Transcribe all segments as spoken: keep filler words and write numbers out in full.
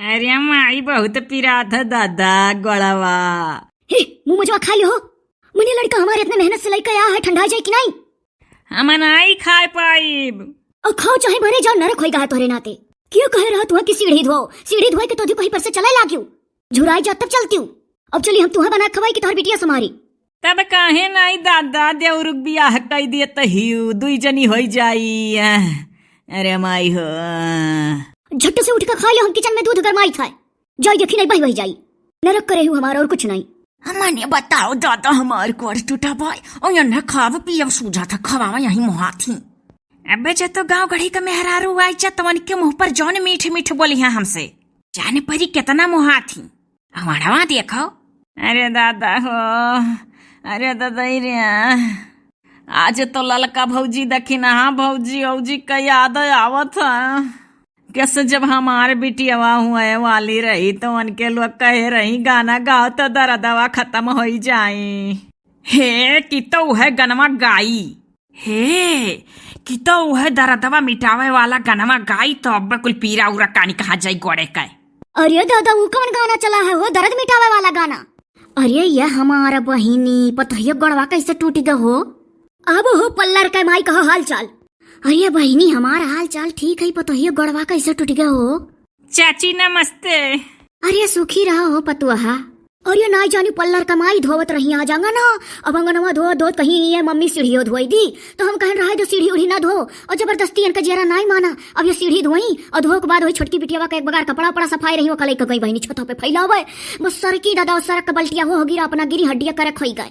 अरे माई, बहुत पिरात है दादा गोड़वा। हे, मुँह मुजवा खाइ लियो हो। मने लड़िका हमार एतना मेहनत से लइके आया है, ठंडा जाई कि नाहीं? हम नाहीं खाइ पाइब। अउ खाओ चाहे मरे जाओ, नरक होइगा है तोहरे नाते। क्यों कहे रहा तुहा कि सीढ़ी धोओ, सीढ़ी धोए के तो अधिक कहीं पर से चले लागियो। झुराई जात तब चलतियो। अब चली हम तुहा बना खवाई कि तोहर बिटिया सम्हारी। तब काहे नाहीं दादा, देवरुक बियाह कइ दिए तहियो, दुइ जनी होइ जाई। अरे माई हो। झट से उठिके खाइ लियो, हम किचन में दूध गरमाइत है। जाई देखी नाहीं बहि बहि जाई। नरक करे हू हमार अउर कुछ नाहीं। मने बताओ दादा, हमार कोर टूटा भाई, अउ यन्हे खाब पियब सूझा था, खवावा यहीं मुहाथी। अबे जे तो गाँव गढ़ी का मेहरारू आई जा, तवन के मुँह पर जौन मीठ मीठ बोली है हमसे। जाने परी केतना मुहाथी। हमारा वहाँ देखो। अरे दादा हो, अरे दादा ही रे। आज तो ललका भौजी देखी ना, हाँ भौजी, भौजी का याद आवत है। कैसे जब हमार बिटियावा हुए वाली रही तो उनके लोग कहे रही गाना गाओ तो दर्दवा खतम होइ जाई। हे, कि तो उहे गनवा गाई। हे, कि तो उहे दर्दवा मिटावे वाला गनवा गाई तो अब कुल पीरा उरा कानी कहाँ जाई गोड़े के। अरे दादा, ऊ कौन गाना चला है हो, दर्द मिटावे वाला गाना? अरे ये हमार बहिनी, पतोहिया गोड़वा कैसे टूटि गा हो? अब हो पल्लर के माई कहो हाल चाल। अरे बहिनी, हमार हाल चाल ठीक है, पतोहिया गोड़वा कैसे टूटि गा हो? चाची नमस्ते। अरे सुखी रहा हो पतुआ। अरे नाई जानी पल्लर का माई धोवत रही आज अंगना। अब अंगनवा धोवत धोवत कहीं ये मम्मी सीढ़ियो धोई दी, तो हम कहन रहा जो सीढ़ी उढ़ी ना धो, और जबरदस्ती इनका जियरा नाई माना। अब ये सीढ़ी धोई और धोए के बाद वही छोटकी बिटियावा का एक बगार कपड़ा उपड़ा सफाई रही, वो कलई का गई बहिनी छतों पे फैलावे। बस सरकी दादा और सरक का बल्टिया हो, हो गिरा अपना गिरी हड्डिया करे खोई गए।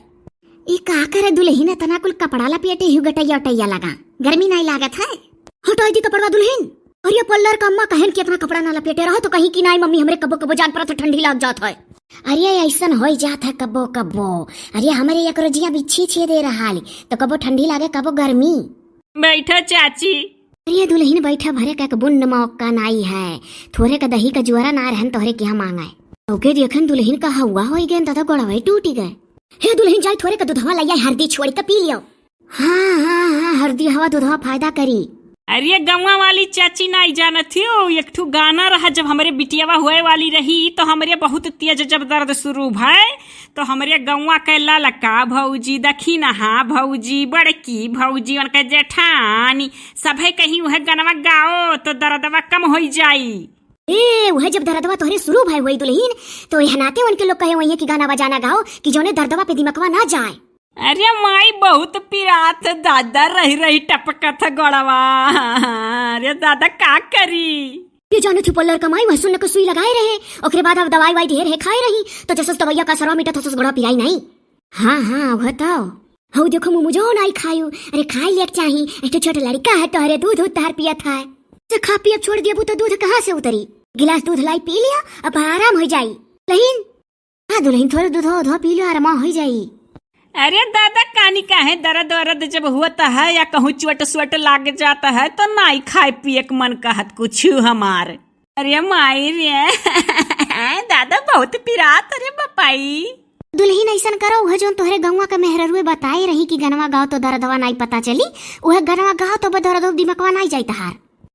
ई का करे दुलहिन, एतना कुल कपड़ा लपेटे हु गटैया उटैया लगा, गर्मी नाई लागत है? हटाई दी कपड़वा दुलहिन। अरे पल्लर का अम्मा कहन कि एतना कपड़ा ना लपेटे रहो तो कहीं कि नाई मम्मी हमरे कबो कबो जान परत है ठंडी लाग जात है। अरे ऐसन होई जात है कबो कबो। अरे हमरे एक रोजिया बिच्छी छे दे रहा हाली, तो कबो ठंडी लागे कबो गर्मी। बैठा चाची। अरे दुलहिन बैठा, भरे का एक बुन्न मौका नाई है, थोरे का दही का जुआरा ना रहन तोहरे किहाँ मांगे। ओके देखन दुलहिन का हवा होई गए दादा, गोड़वा टूटी गए। हे दुलहिन, जाई थोरे का दुधवा लइया, हरदी छोड़ी का पी लियो। हाँ हाँ हाँ, हरदी हवा दुधवा फायदा करी। अरे गौवा वाली चाची नाई जानत हो, एक ठू गाना रहा जब हमरे बिटियावा हुए वाली रही तो हमरे बहुत तेज जब दर्द शुरू भय तो हमरे गौवा के ललका भौजी, दखिनहा भौजी, बड़की भौजी, उनके जेठानी, सभे कहीं उहे गनवा गाओ तो दर्दवा कम होई जाई। ए, उहे जब दर्दवा तोहरे शुरू भय हुई दुलहिन, तो एह नाते उनके लोग कहे वही कि गाना बजाना गाओ कि जौने दर्दवा पे दिमकवा ना जाए। अरे माई, बहुत पिरात दादा, रही रही टपकत गोड़वा। अरे दादा, का करी? ये जाने थी पल्लर का माई, वह सुन्न के सुई लगाए रहे, ओकरे बाद अब दवाई वाई ढेर है खाए रही, तो जसस दवाइया का सरवा मिटत हसस गोड़वा पिराई नाई। हाँ हाँ, वह तो। हऊ देखो मुमुजो नाई खायू। अरे खाई लेक चाही, एक ठो छोट लड़का है तोहरे, दूध उतार पियत है। तो खा पियब छोड़ दियबू तो दूध कहाँ से उतरी? गिलास दूध लाई पी लिया, अब आराम हो जाई। लहिन, हाँ दुलहिन, थोरे दूधवा उधवा पी लियो, आराम हो जाई। अरे दादा, कानी काहे दर्द वरद जब होत है या कहूँ चोट सोट लाग जात है तो नाई खाए पिए के मन कहत कुछ हमार। अरे माई रे, दादा बहुत पिरात रे बपाई। दुलहिन ऐसन करो, उहे जौन तोहरे गौवा के मेहररुए बताए रही कि गनवा गाओ तो दर्दवा नाई पता चली, उहे गनवा गाओ तो बदर्दो दिमकवा नाई जाई तहार।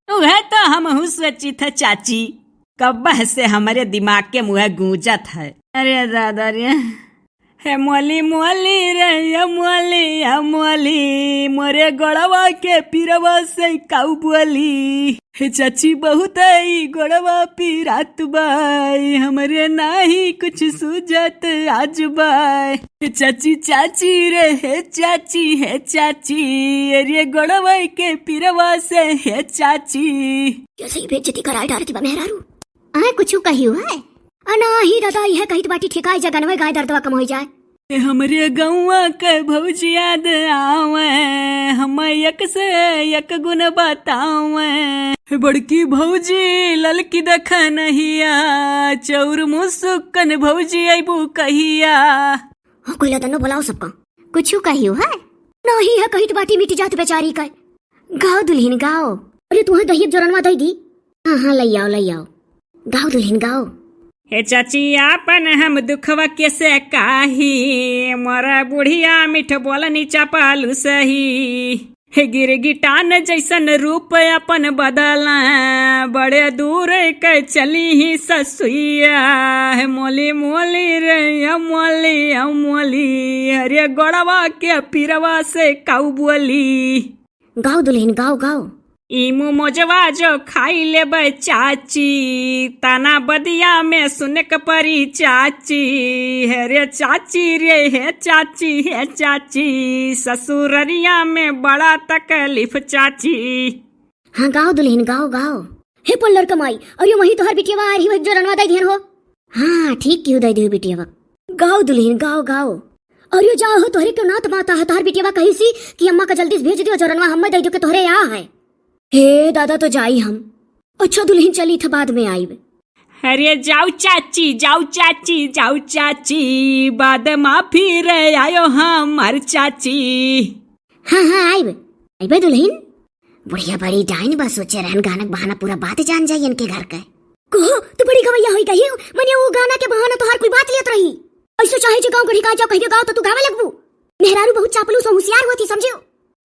उहे तो हमहू सोचित है चाची, कब्बह से हमरे दिमाग के मुँह गूंजत है। अरे दादा रे, हे मोली मोली रे, हे मोली, हे मोली, मोरे गोड़वा के पिरवा से काऊ बोली। हे चाची, बहुत ही गोड़वा पिरात बाय, हमरे नाही कुछ सूझत आज बाय। हे चाची, चाची रे, हे चाची, हे चाची, अरे गोड़वा के पिरवा से, हे चाची। कैसे ही बेइज्जती कराए डारती बा मेहरारू। आए कुछ कहियो है? अ, नाही दादा, इहे कहित बाटी ठिकाई जा गनवे गाय दर्दवा कम होई जाए। ए, हमरे गौवा के भौजी याद आवे, हम एक से एक गुण बतावे। बड़की भौजी ललकी देख नहिया, चौर मुसुकन भौजी अइबू कहिया। हाँ, कोई लदनो बुलाओ सबका। कुछ कहियो है? नाही है, कहित बाटी मिट जात बेचारी का। गाओ दुलहिन गाओ। अरे तुहे दहिया जोरनवा दई दी। हाँ हाँ, लई आओ लई आओ। गाओ दुलहिन गाओ। हे चाची, आपन हम दुखवा कैसे काही, मोरा बुढ़िया मीठ बोलनी चपालू सही। हे गिरगिटान जैसन रूप अपन बदला, बड़े दूर के चली ही ससुइया। हे मोली मोली रे अमोली अमोली, अरे गोड़वा के पिरवा से काऊ बोली। गाओ दुल्हन, गाओ, गाओ। ई मोमोजवा जो खाई लेबै चाची, तना बदिया में सुने के परी चाची। हे रे चाची रे, हे चाची, हे चाची, ससुररिया में बड़ा तकलीफ चाची। हाँ, गाओ दुल्हन, गाओ, गाओ। हे पल्लर कमाई, अरे वही तोहर बिटिया आ रही, वही जोरनवा दे दिहन हो। हाँ, ठीक किहू दे दिहू बिटिया। गाओ दुल्हन, गाओ, गाओ। अरे जाओ हो, तोहरे क्यों नात माता है, तोहर बिटिया कही सी कि अम्मा का जल्दी से भेज दियो, जोरनवा हम्मे दे दियो कि तोहरे यहाँ है। हे दादा, तो जाई हम। अच्छा दुल्हन, चली था, बाद में आईब। अरे जाऊ चाची, जाऊ चाची, जाऊ चाची, बाद में फिर आयो हमार चाची। हाँ, हाँ, आईब, आईबे दुल्हन। बुढ़िया बड़ी डाइन बा, सोचे रहन गाना के बहाना पूरा बात जान जाई इनके घर के। कहो, तू बड़ी गवैया होई गई हो, मने वो गाना के बहाना तोहार कोई बात लेत रही। ऐसे चाहे जो गाँव गढ़ी का जाओ, कहियो गाओ तो तू गावे लगबू। मेहरारू बहुत चापलूस और होशियार होती, समझियो।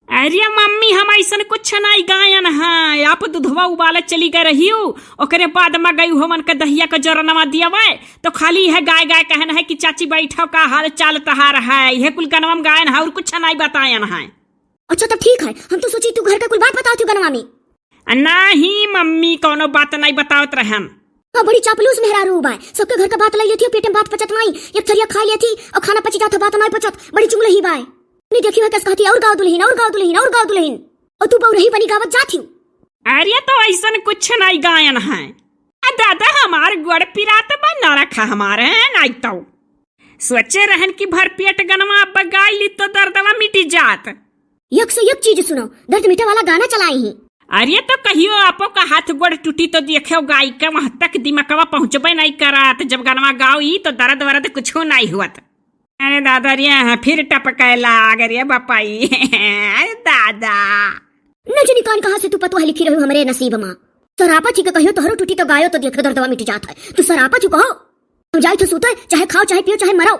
अरे मम्मी, हम ऐसन कुछ नहीं गायन है। आप दूधवा उबाले चली गए रही हो, ओकरे बाद में गई हो मन के दहिया के जोरनवा दियावे, तो खाली है गाय गाय कहन है कि चाची बैठो, का हाल चाल तहार है, यह कुल गनवा में गायन है और कुछ नहीं बतायन है। अच्छा, तब ठीक है, हम तो सोची तू घर का कुल बात बताओ तू गनवा में। आ, नाही मम्मी, कौनो बात नहीं बतावत रहन। हाँ, बड़ी चापलूस मेहरारू बाय, सबके घर का बात लई लेती हो, पेट में बात पचत नहीं, एक थरिया खा लेती और खाना पची जात, बात नहीं पचत, बड़ी चुगलही बाय। नहीं देखी हो कैसे कहती, और गाओ दुल्हन, और गाओ दुल्हन, और गाओ दुल्हन, और तू बउरही बनी गावत जाती हो। अरे तो ऐसन कुछ नहीं गायन है। आ दादा, हमार गोड़ पिरात बा, नरक है हमारे, नहीं तो। सोचे रहन कि भर पेट गनवा अब गाय ली तो दर्दवा मिटी जात। एक से एक चीज सुनो, दर्द मिटे वाला गाना चलाई ही। अरे तो कहियो आपो का हाथ गोड़ टूटी तो देखो गाय का वहाँ तक दिमकवा पहुँचबे नहीं करात। जब गनवा गाओ ई तो दर्द वर्द कुछो नहीं हुअत। अरे दादा रे, हाँ, फिर टपके लाग रे बपाई। अरे दादा। न जानी कान कहाँ से तू पतोह लिखी रहो हमरे नसीब मा। सरापा थी के कहियो तोहरो टूटी तो गायो तो देखो दर्दवा मिट जात है। तू सरापा थी कहो। हम जाई थे सूते, चाहे खाओ, चाहे पियो, चाहे मरो।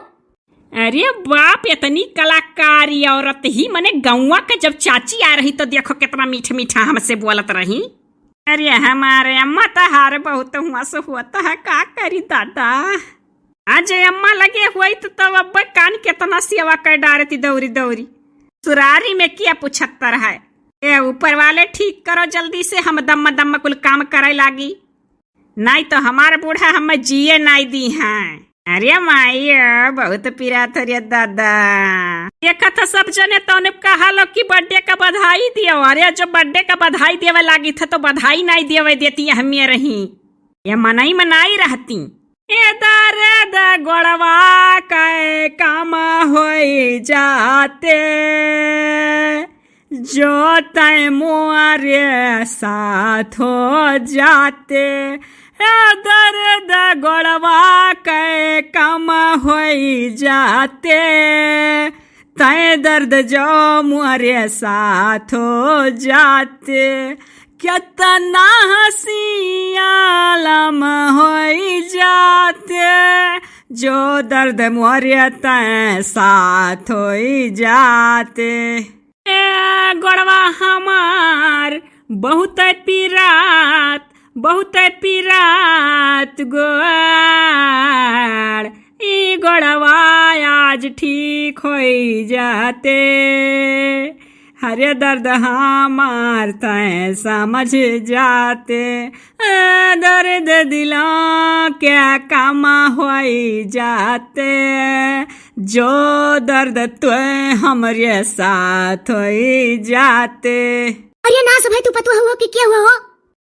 अरे बाप, इतनी कलाकारी औरत ही, मने गौवा के जब चाची आ रही तो देखो कितना मीठ मीठा हमसे बोलत रही। अरे हमारे अम्मा तहार बहुत हुआ से होता है, का करी दादा। आज अम्मा लगे हुई तो तब अब कान कितना सेवा कर डारती दौरी दौरी। सुरारी में क्या पुछत्तर है। ए ऊपर वाले ठीक करो जल्दी से, हम दम दम कुल काम करे लागी। नाई तो हमार बूढ़ा हमें जिए नाई दी हैं। अरे माई, बहुत पिरात रे दादा। देखत ह सब जने तौने कहा लो कि birthday का बधाई दियो। अरे जो birthday का बधाई देवे लागी थे तो बधाई नाई देवे देती हमें रही। ये मनई मनाई रहती। ए दर्द गोड़वा के कम होई जाते, जो तय मोरे साथ हो जाते। ए दर्द गोड़वा के कम होई जाते, तय दर्द जो मोरे साथ हो जाते। कितना हसीं आलम होई जाते, जो दर्द मोरे तय साथ होई जाते। ए गोड़वा हमार बहुत पिरात, बहुत पिरात गोड़, ई गोड़वा आज ठीक होई जाते। हरे दर्द हमार तय समझ जाते, ए दर्द दिलों के कम होई जाते, जो दर्द तोय हमरे साथ होई जाते। अरे ना सब है, तू पतुआ हुआ कि क्या हुआ हो?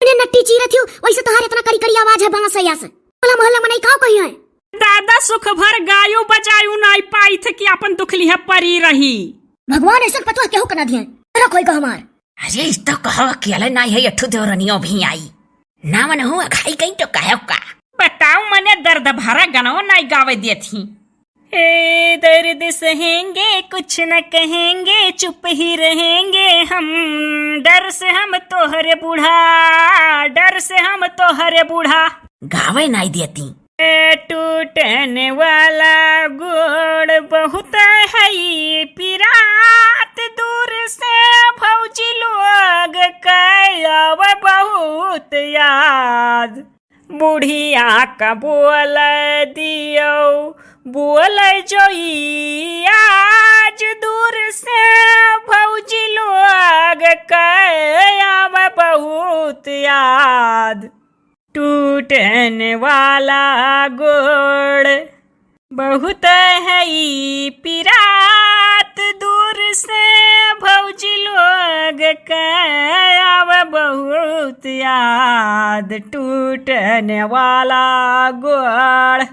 उन्हें नट्टी चीरत हो, वैसे तोहार इतना करी करी आवाज है बांस है। मोहल्ला मनई काव कही है? दादा सुख भर गायो बजायु नाई पाई थे कि अपन दुख लिहे परी रही। भगवान ऐसा पतुआ केहू के ना दिए। रखो ही को हमार। अरे इस तो कहो अकेले नाई है, अठू देवरनियो भी आई। ना मन हूँ अघाई गई तो कहो का। बताओ मने दर्द भरा गनो नाई गावे देत ही। ए दर्द सहेंगे, कुछ न कहेंगे, चुप ही रहेंगे हम। डर से हम तोहरे बूढ़ा, डर से हम तोहरे बूढ़ा। गावे नाई देती। ए टूटने वाला गोड़ बहुत है पिरात, दूर से भौजी भौजी लोग के आवे बहुत याद। बुढ़िया का बोल दियो, बोल जोई आज दूर से भौजी लोग के आवे बहुत याद। टूटने वाला गोड़ बहुत है ई पिरात, दूर से भौजी लोग के आवे बहुत याद। टूटने वाला गोड़